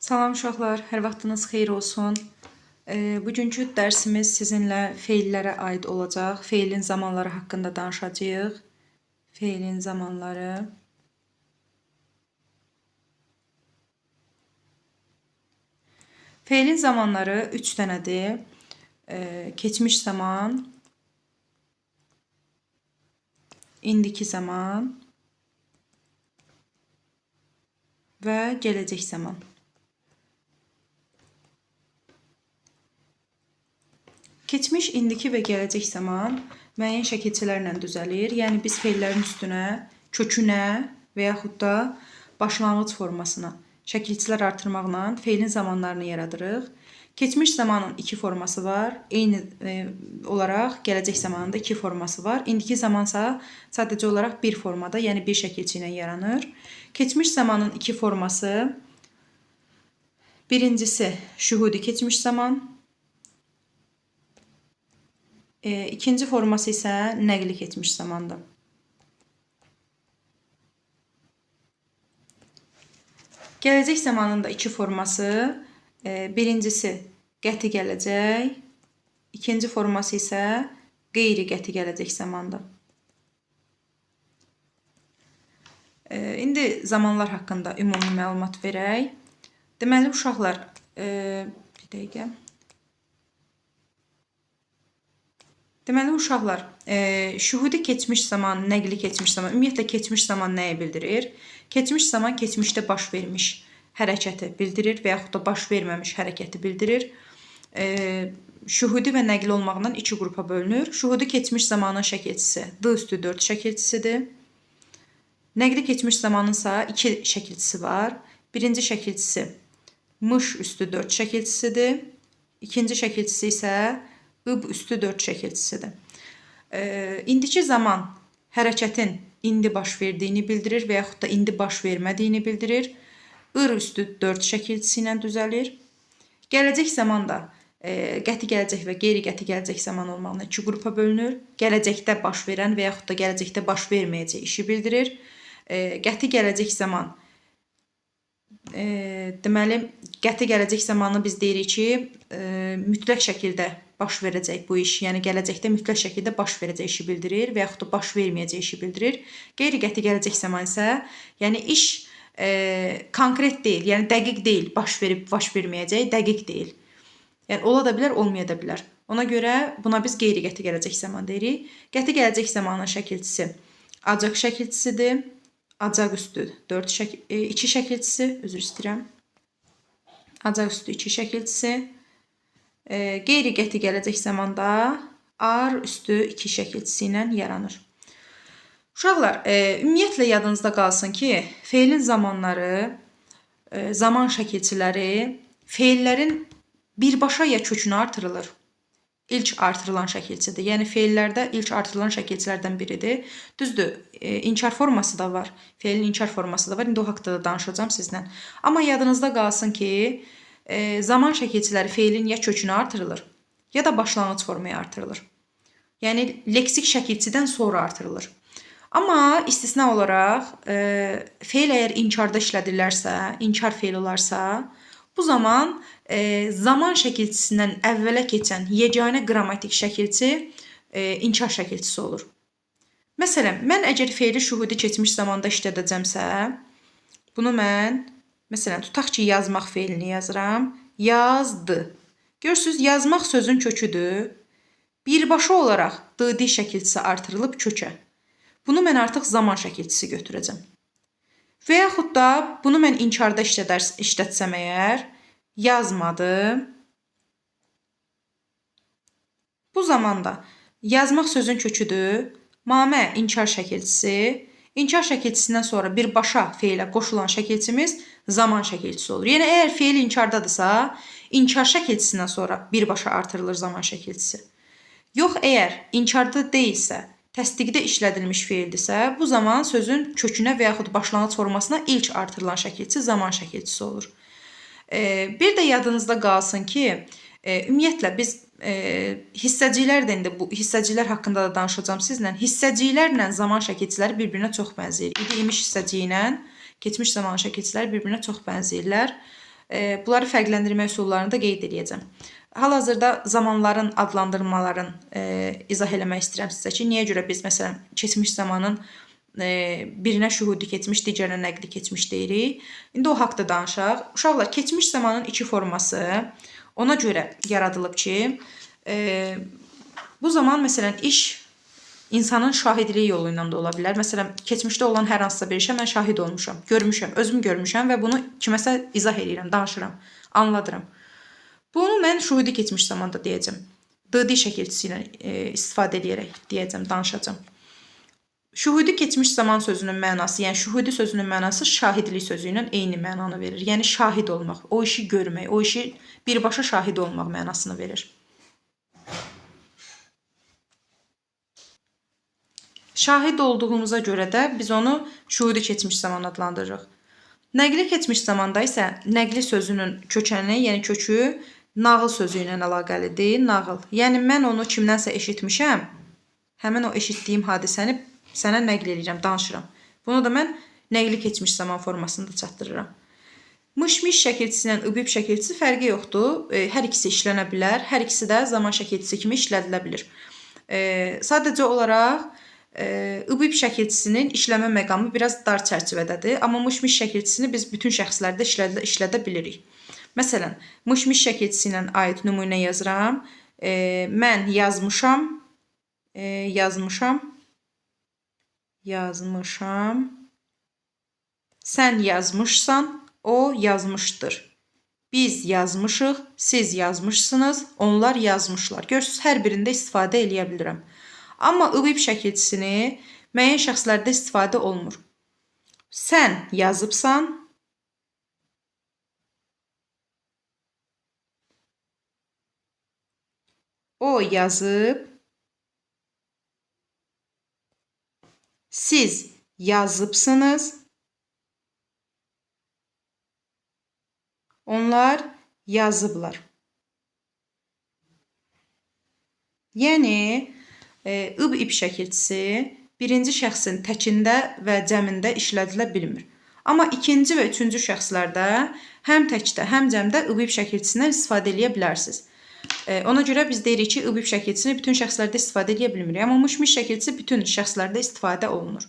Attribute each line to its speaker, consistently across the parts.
Speaker 1: Salam uşaqlar, hər vaxtınız xeyir olsun. Bugünkü dərsimiz sizinlə feillərə aid olacaq. Feilin zamanları haqqında danışacağıq. Feilin zamanları. Feilin zamanları 3 dənədir. Keçmiş zaman, indiki zaman və gələcək zaman. Keçmiş, indiki və gələcək zaman müəyyən şəkilçilərlə düzəlir. Yəni biz feillərin üstünə, kökünə və yaxud da başlanğıc formasına şəkilçilər artırmaqla feilin zamanlarını yaradırıq. Keçmiş zamanın 2 forması var. Eyni olaraq gələcək zamanın da 2 forması var. İndiki zamansa sadəcə olaraq bir formada, yəni bir şəkilçi ilə yaranır. Keçmiş zamanın 2 forması, birincisi şühudi keçmiş zaman, İkinci forması isə nəqli keçmiş zamandır. Gələcək zamanın da 2 forması, birincisi qəti gələcək, ikinci forması isə qeyri-qəti gələcək zamandır. İndi zamanlar haqqında ümumi məlumat verək. Deməli, uşaqlar, bir dəqiqə. Deməli, uşaqlar, şühudi keçmiş zaman, nəqli keçmiş zaman, ümumiyyətlə keçmiş zaman nəyi bildirir? Keçmiş zaman keçmişdə baş vermiş hərəkəti bildirir və yaxud da baş verməmiş hərəkəti bildirir. Şühudi və nəqli olmaqla 2 qrupa bölünür. Şühudi keçmiş zamanın şəkilçisi D üstü 4 şəkilçisidir. Nəqli keçmiş zamanın isə 2 şəkilçisi var. Birinci şəkilçisi mış üstü 4 şəkilçisidir. İkinci şəkilçisi isə ıb üstü 4 şəkilçisidir. İndiki zaman hərəkətin indi baş verdiyini bildirir və yaxud da indi baş vermədiyini bildirir. Ir üstü 4 şəkilçisi ilə düzəlir. Gələcək zaman da qəti gələcək və qeyri-qəti gələcək zaman olmaqla 2 qrupa bölünür. Gələcəkdə baş verən və yaxud da gələcəkdə baş verməyəcək işi bildirir. Qəti gələcək zaman, deməli, qəti gələcək zamanı biz deyirik ki, mütləq şəkildə baş verəcək bu iş, yəni gələcəkdə mütləq şəkildə baş verəcək işi bildirir və yaxud da baş verməyəcək işi bildirir. Qeyri-qəti gələcək zaman isə, yəni iş konkret deyil, yəni dəqiq deyil, baş verib, baş verməyəcək, dəqiq deyil. Yəni ola da bilər, olmaya da bilər. Ona görə buna biz qeyri-qəti gələcək zaman deyirik. Qəti gələcək zamanın şəkilçisi acaq şəkilçisidir. Acaq üstü 2 şəkilçisi, üzr istəyirəm. Acaq üstü 2 şəkilçisi. Qeyri-qəti gələcək zamanda ar üstü 2 şəkilçisi ilə yaranır. Uşaqlar, ümumiyyətlə yadınızda qalsın ki, feilin zamanları, zaman şəkilçiləri feillərin birbaşa ya kökünə artırılır. İlk artırılan şəkilçidir. Yəni feillərdə ilk artırılan şəkilçilərdən biridir. Düzdür, inkar forması da var. Feilin inkar forması da var. İndi o haqda da danışacağım sizlə. Amma yadınızda qalsın ki, zaman şəkilçiləri feilin ya kökünə artırılır, ya da başlanğıc formaya artırılır. Yəni leksik şəkilçidən sonra artırılır. Amma istisna olaraq feil əgər inkarda işlədirlərsə, inkar feil olarsa, bu zaman zaman şəkilçisindən əvvələ keçən yeganə qrammatik şəkilçi inkar şəkilçisi olur. Məsələn, mən əgər feili şühudi keçmiş zamanda işlədəcəmsə, bunu mən, məsələn, tutaq ki, yazmaq feilini yazıram. Yazdı. Görürsünüz, yazmaq sözün köküdür. Birbaşa olaraq D-D şəkilçisi artırılıb kökə. Bunu mən artıq zaman şəkilçisi götürəcəm. Və yaxud da bunu mən inkarda işlətsəm əgər, yazmadı. Bu zamanda yazmaq sözün köküdür. Mamə inkar şəkilçisi. İnkar şəkilçisindən sonra birbaşa feilə qoşulan şəkilçimiz zaman şəkilçisi olur. Yəni əgər feil inkardadırsa, inkar şəkilçisindən sonra birbaşa artırılır zaman şəkilçisi. Yox, əgər inkarda deyilsə, təsdiqdə işlədilmiş feildirsə, bu zaman sözün kökünə və yaxud başlanğıc formasına ilk artırılan şəkilçi zaman şəkilçisi olur. Bir də yadınızda qalsın ki, ümumiyyətlə biz hissəciklər də indi bu hissəciklər haqqında da danışacağım sizlə. Hissəciklərlə zaman şəkilçiləri bir-birinə çox bənzəyir. İdi, imiş hissəciyi ilə keçmiş zaman şəkilçiləri bir-birinə çox bənzəyirlər. Bunları fərqləndirmə üsullarını da qeyd eləyəcəm. Hal-hazırda zamanların, adlandırmaların izah eləmək istəyirəm sizə ki, niyə görə biz məsələn keçmiş zamanın birinə şühudi keçmiş, digərinə nəqli keçmiş deyirik. İndi o haqda danışaq. Uşaqlar, keçmiş zamanın iki forması ona görə yaradılıb ki, bu zaman məsələn iş insanın şahidliyi yolu ilə də ola bilər. Məsələn, keçmişdə olan hər hansısa bir işə mən şahid olmuşam, görmüşəm, özüm görmüşəm və bunu kiməsə izah eləyirəm, danışıram, anladıram. Bunu mən şühudi keçmiş zamanda deyəcəm. D-D şəkilçisi ilə istifadə eləyərək deyəcəm, danışacağam. Şühudi keçmiş zaman sözünün mənası, yəni şühudi sözünün mənası şahidlik sözü ilə eyni mənanı verir. Yəni şahid olmaq, o işi görmək, o işi birbaşa şahid olmaq mənasını verir. Şahid olduğumuza görə də biz onu şühudi keçmiş zaman adlandırırıq. Nəqli keçmiş zamanda isə nəqli sözünün kökəni, yəni kökü nağıl sözü ilə əlaqəlidir. Nağıl. Yəni mən onu kimdənsə eşitmişəm, həmin o eşitdiyim hadisəni sənə nəql eləyirəm, danışıram. Bunu da mən nəqli keçmiş zaman formasında çatdırıram. Mış-miş şəkilçisi ilə ıbib şəkilçisi fərqi yoxdur. Hər ikisi işlənə bilər, hər ikisi də zaman şəkilçisi kimi işlədilə bilir. Sadəcə olaraq ıbib şəkilçisinin işləmə məqamı biraz dar çərçivədədir. Amma mış-miş şəkilçisini biz bütün şəxslərdə işlədə bilirik. Məsələn, mış-miş şəkilçisi ilə aid nümunə yazıram. Mən yazmışam, yazmışam, yazmışam. Sən yazmışsan, o yazmışdır. Biz yazmışıq, siz yazmışsınız, onlar yazmışlar. Görürsünüz, hər birində istifadə eləyə bilirəm. Amma ıbib şəkilçisini müəyyən şəxslərdə istifadə olunmur. Sən yazıbsan, o yazıb, siz yazıbsınız, onlar yazıblar. Yəni, ıb-ib şəkilçisi birinci şəxsin təkində və cəmində işlədilə bilmir. Amma ikinci və üçüncü şəxslərdə həm təkdə, həm cəmdə ıb-ib şəkilçisindən istifadə eləyə bilərsiniz. Ona görə biz deyirik ki, ıb-ib şəkilçisini bütün şəxslərdə istifadə eləyə bilmirik. Amma mış-mış şəkilçisi bütün şəxslərdə istifadə olunur.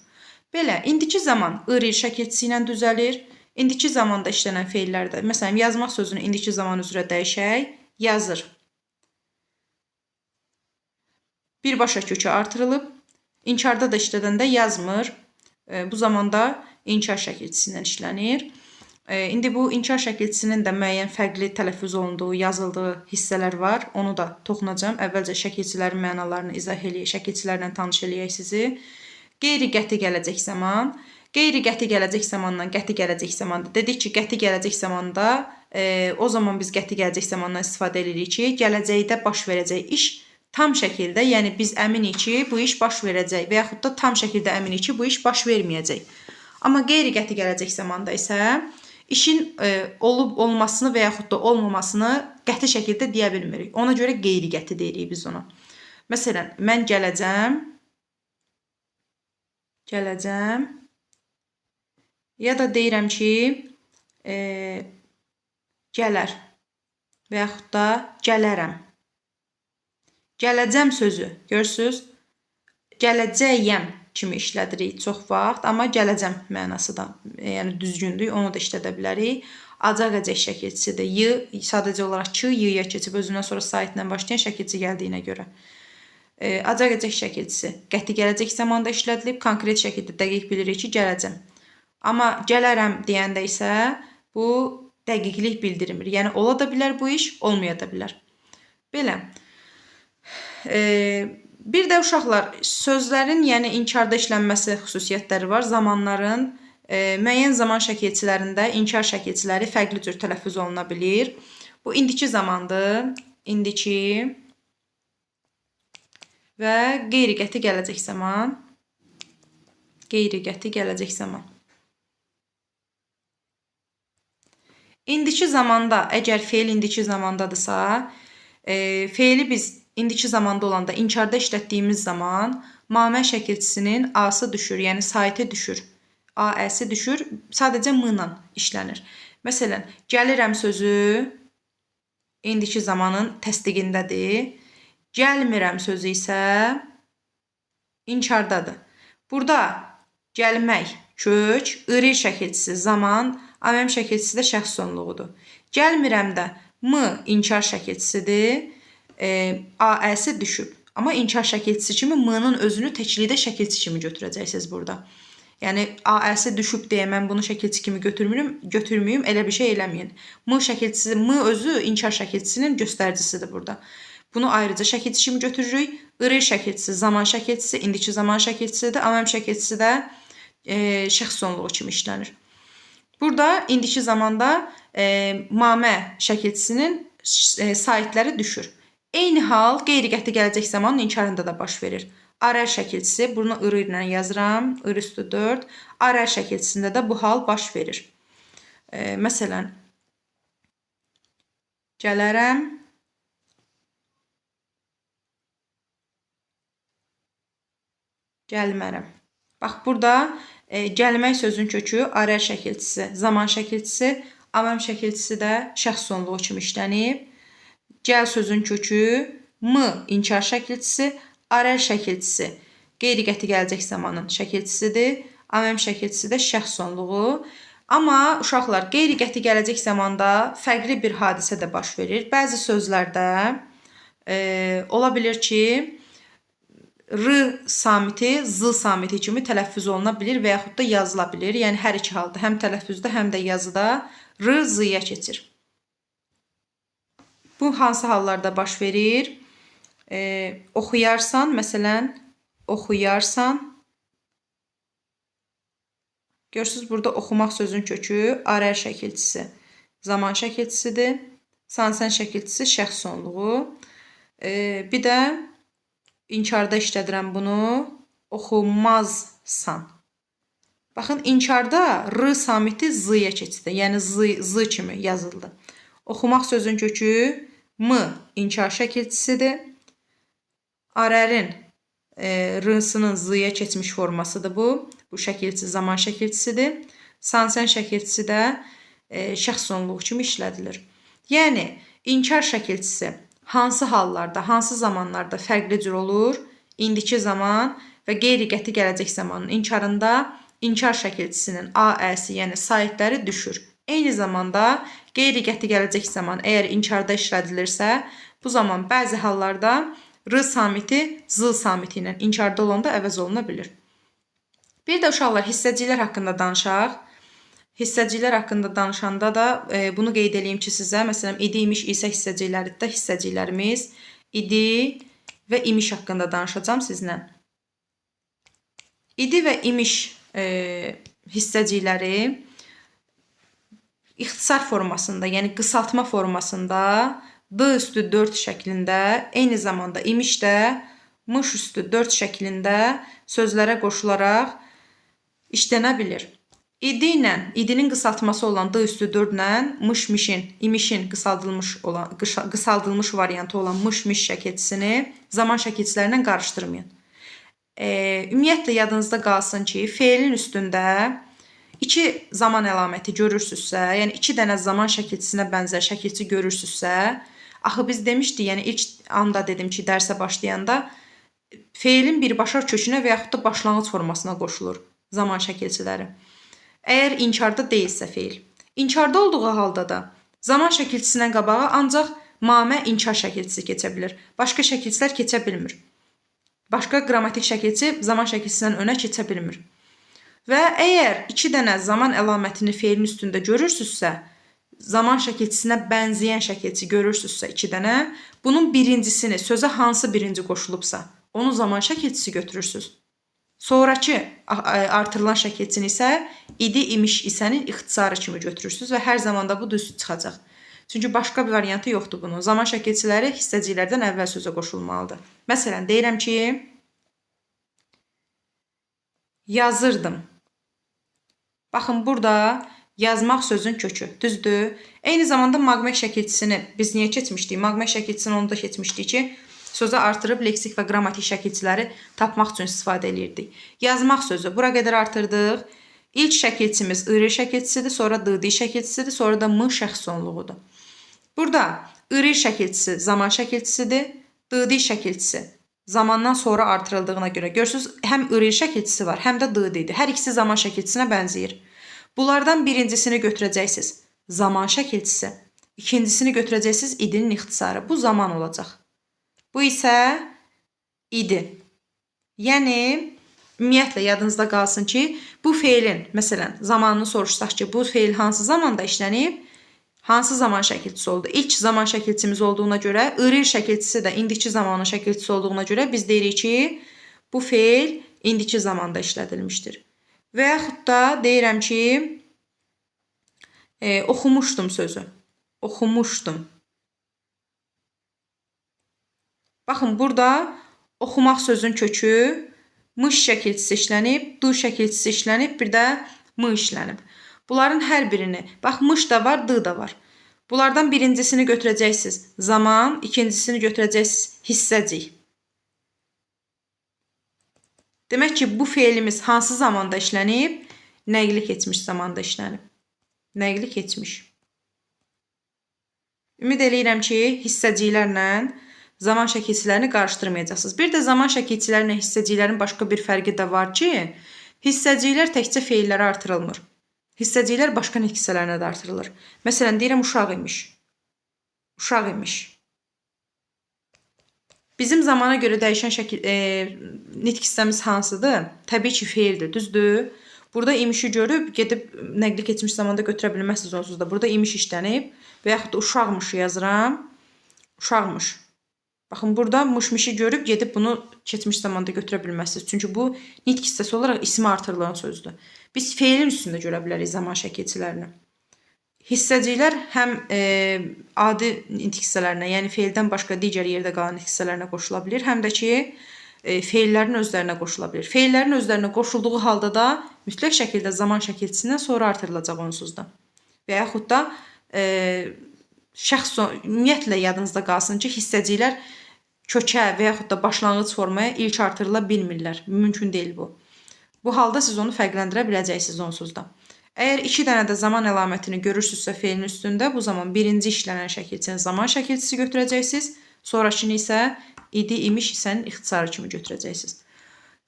Speaker 1: Belə, indiki zaman ır-ir şəkilçisi ilə düzəlir. İndiki zamanda işlənən feillərdə, məsələn, yazmaq sözünü indiki zaman üzrə dəyişək, yazır. Birbaşa kökü artırılıb. İnkarda da işlədəndə yazmır. Bu zamanda inkar şəkilçisindən işlənir. İndi bu inkar şəkilçisinin də müəyyən fərqli tələffüz olunduğu, yazıldığı hissələr var. Onu da toxunacağam. Əvvəlcə şəkilçilərin mənalarını izah eləyək, şəkilçilərlə tanış eləyək sizi. Qeyri-qəti gələcək zaman. Qeyri-qəti gələcək zamandan qəti gələcək zamanda. Dedik ki, qəti gələcək zamanda, o zaman biz qəti gələcək zamandan istifadə edirik ki, gələcəkdə baş verəcək iş tam şəkildə, yəni biz əminik ki, bu iş baş verəcək və yaxud da tam şəkildə əminik ki, bu iş baş verməyəcək. Amma qeyri-qəti gələcək zamanda isə işin olub olmasını və yaxud da olmamasını qəti şəkildə deyə bilmirik. Ona görə qeyri-qəti deyirik biz ona. Məsələn, mən gələcəm, gələcəm ya da deyirəm ki, gələr və yaxud da gələrəm. Gələcəm sözü, görürsünüz, gələcəyəm kimi işlədirik çox vaxt, amma gələcəm mənası da, yəni düzgündür, onu da işlədə bilərik. Acaq-əcək şəkilçisidir. Y, sadəcə olaraq Ç, Y-ya keçib özündən sonra saitlə başlayan şəkilçi gəldiyinə görə. Acaq-əcək şəkilçisi qəti gələcək zamanda işlədilib, konkret şəkildə dəqiq bilirik ki, gələcəm. Amma gələrəm deyəndə isə bu dəqiqlik bildirmir. Yəni, ola da bilər bu iş, olmaya da bilər. Belə. Bir də uşaqlar, sözlərin, yəni inkarda işlənməsi xüsusiyyətləri var. Zamanların, müəyyən zaman şəkilçilərində inkar şəkilçiləri fərqli cür tələffüz oluna bilir. Bu indiki zamandır. İndiki və qeyri-qəti gələcək zaman. Qeyri-qəti gələcək zaman. İndiki zamanda, əgər feil indiki zamandadırsa, feili biz indiki zamanda olanda inkarda işlətdiyimiz zaman mamə şəkilçisinin A-sı düşür, yəni saitə düşür. A-əsi düşür, sadəcə m ilə işlənir. Məsələn, gəlirəm sözü indiki zamanın təsdiqindədir. Gəlmirəm sözü isə inkardadır. Burada gəlmək kök, ıri şəkilçisi zaman, aməm şəkilçisi də şəxs sonluğudur. Gəlmirəm də m inkar şəkilçisidir, A-əsi düşüb. Amma inkar şəkilçisi kimi m-nın özünü təklikdə şəkilçi kimi götürəcəksiniz burada. Yəni A-əsi düşüb deyə mən bunu şəkilçi kimi götürmüyüm, elə bir şey eləməyin. M şəkilçisi, m özü inkar şəkilçisinin göstəricisidir burada. Bunu ayrıca şəkilçi kimi götürürük. İri şəkilçisi zaman şəkilçisi, indiki zaman şəkilçisidir. Aməm şəkilçisi də şəxs sonluğu kimi işlənir. Burada indiki zamanda mamə şəkilçisinin saitləri düşür. Eyni hal qeyri-qəti gələcək zamanın inkarında da baş verir. Arər şəkilçisi, bunu ırı ilə yazıram, ır üstü 4. Arər şəkilçisində də bu hal baş verir. Məsələn, gələrəm, gəlmərəm. Bax, burada gəlmək sözün kökü arər şəkilçisi, zaman şəkilçisi, aməm şəkilçisi də şəxs sonluğu kimi işlənib. Gəl sözün kökü m inkar şəkilçisi, arər şəkilçisi qeyri-qəti gələcək zamanın şəkilçisidir. Aməm şəkilçisi də şəxs sonluğu. Amma uşaqlar, qeyri-qəti gələcək zamanda fərqli bir hadisə də baş verir. Bəzi sözlərdə ola bilir ki, R samiti Z samiti kimi tələffüz oluna bilir və yaxud da yazıla bilir. Yəni hər iki halda, həm tələffüzdə, həm də yazıda R Z-yə keçir. Bu hansı hallarda baş verir? Oxuyarsan, məsələn, oxuyarsan. Görürsünüz, burada oxumaq sözün kökü arər şəkilçisi, zaman şəkilçisidir. Sansən şəkilçisi şəxs sonluğu. Bir də inkarda işlədirəm bunu. Oxumazsan. Baxın, inkarda R samiti Z-yə keçdi. Yəni Z kimi yazıldı. Oxumaq sözün kökü M inkar şəkilçisidir. Arərin R-sının Z-yə keçmiş formasıdır bu. Bu şəkilçi zaman şəkilçisidir. Sansən şəkilçisi də şəxs sonluğu kimi işlədilir. Yəni, inkar şəkilçisi hansı hallarda, hansı zamanlarda fərqli cür olur? İndiki zaman və qeyri-qəti gələcək zamanın inkarında inkar şəkilçisinin A-əsi, yəni saitləri düşür. Eyni zamanda qeyri-qəti gələcək zaman əgər inkarda işlədilirsə, bu zaman bəzi hallarda R samiti Z samiti ilə inkarda olanda əvəz oluna bilir. Bir də uşaqlar, hissəciklər haqqında danışaq. Hissəciklər haqqında danışanda da bunu qeyd eləyim ki sizə, məsələn, idi, imiş, isə hissəcikləri də hissəciklərimiz idi və imiş haqqında danışacağam sizlə. İdi və imiş hissəcikləri ixtisar formasında, yəni qısaltma formasında D üstü 4 şəklində, eyni zamanda imiş də mış üstü 4 şəklində sözlərə qoşularaq işlənə bilir. İdi ilə, idinin qısaltması olan D üstü 4 ilə mış-mişin, imişin qısaldılmış variantı olan mış-miş şəkilçisini zaman şəkilçiləri ilə qarışdırmayın. Ümumiyyətlə, yadınızda qalsın ki, feilin üstündə iki zaman əlaməti görürsünüzsə, yəni iki dənə zaman şəkilçisinə bənzər şəkilçi görürsünüzsə, axı biz demişdik, yəni ilk anda dedim ki, dərsə başlayanda feilin birbaşa kökünə və yaxud da başlanğıc formasına qoşulur zaman şəkilçiləri. Əgər inkarda deyilsə feil. İnkarda olduğu halda da zaman şəkilçisindən qabağa ancaq mamə inkar şəkilçisi keçə bilir. Başqa şəkilçilər keçə bilmir. Başqa qrammatik şəkilçi zaman şəkilçisindən önə keçə bilmir. Və əgər iki dənə zaman əlamətini feilin üstündə görürsünüzsə, zaman şəkilçisinə bənzəyən şəkilçi görürsünüzsə iki dənə, bunun birincisini, sözə hansı birinci qoşulubsa, onu zaman şəkilçisi götürürsünüz. Sonrakı artırılan şəkilçini isə idi, imiş, isənin ixtisarı kimi götürürsünüz və hər zaman da bu düz çıxacaq. Çünki başqa bir variantı yoxdur bunun. Zaman şəkilçiləri hissəciklərdən əvvəl sözə qoşulmalıdır. Məsələn, deyirəm ki, yazırdım. Baxın, burada yazmaq sözün kökü, düzdür? Eyni zamanda maqmek şəkilçisini biz niyə keçmişdik? Maqmek şəkilçisini onu da keçmişdik ki, sözə artırıb leksik və qrammatik şəkilçiləri tapmaq üçün istifadə eləyirdik. Yazmaq sözü bura qədər artırdıq. İlk şəkilçimiz ır şəkilçisidir, sonra dı şəkilçisidir, sonra da m şəxs sonluğudur. Burada ır şəkilçisi zaman şəkilçisidir, dı şəkilçisi zamandan sonra artırıldığına görə görürsünüz, həm ır şəkilçisi var, həm də dı-dir. Hər ikisi zaman şəkilçisinə bənzəyir. Bunlardan birincisini götürəcəksiniz zaman şəkilçisi, ikincisini götürəcəksiniz idinin ixtisarı. Bu zaman olacaq. Bu isə idi. Yəni, ümumiyyətlə yadınızda qalsın ki, bu feilin, məsələn, zamanını soruşsaq ki, bu feil hansı zamanda işlənib, hansı zaman şəkilçisi oldu? İlk zaman şəkilçimiz olduğuna görə, ır şəkilçisi də indiki zamanın şəkilçisi olduğuna görə biz deyirik ki, bu feil indiki zamanda işlədilmişdir. Və yaxud da deyirəm ki, oxumuşdum sözü. Oxumuşdum. Baxın, burada oxumaq sözün kökü mış şəkilçisi işlənib, du şəkilçisi işlənib, bir də m işlənib. Bunların hər birini, bax, mış da var, d da var. Bunlardan birincisini götürəcəksiniz zaman, ikincisini götürəcəksiniz hissəcik. Demək ki, bu feilimiz hansı zamanda işlənib? Nəqli keçmiş zamanda işlənib. Nəqli keçmiş. Ümid eləyirəm ki, hissəciklərlə zaman şəkilçilərini qarışdırmayacaqsınız. Bir də zaman şəkilçilərlə hissəciklərin başqa bir fərqi də var ki, hissəciklər təkcə feillərə artırılmır. Hissəciklər başqa nitq hissələrinə də artırılır. Məsələn, deyirəm uşaq imiş. Uşaq imiş. Bizim zamana görə dəyişən şəkil, nitq hissəmiz hansıdır? Təbii ki, feildir, düzdür? Burada imişi görüb, gedib nəqli keçmiş zamanda götürə bilməzsiniz onsuz da. Burada imiş işlənib və yaxud da uşaqmış yazıram. Uşaqmış. Baxın, burada mışmışı görüb, gedib bunu keçmiş zamanda götürə bilməzsiniz. Çünki bu nitq hissəsi olaraq ismi artırılan sözdür. Biz feilin üstündə görə bilərik zaman şəkilçilərini. Hissəciklər həm adi nitq hissələrinə, yəni feildən başqa digər yerdə qalan nitq hissələrinə qoşula bilir, həm də ki, feillərin özlərinə qoşula bilir. Feillərin özlərinə qoşulduğu halda da mütləq şəkildə zaman şəkilçisindən sonra artırılacaq onsuz da. Və yaxud da şəxs, ümumiyyətlə yadınızda qalsın ki, hissəciklər kökə və yaxud da başlanğıc formaya ilk artırıla bilmirlər. Mümkün deyil bu. Bu halda siz onu fərqləndirə biləcəksiniz onsuz da. Əgər iki dənə də zaman əlamətini görürsünüzsə feilin üstündə, bu zaman birinci işlənən şəkilçini zaman şəkilçisi götürəcəksiniz. Sonrakini isə idi, imiş hissənin ixtisarı kimi götürəcəksiniz.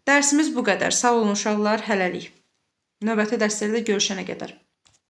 Speaker 1: Dərsimiz bu qədər. Sağ olun uşaqlar, hələlik. Növbəti dərslərdə görüşənə qədər.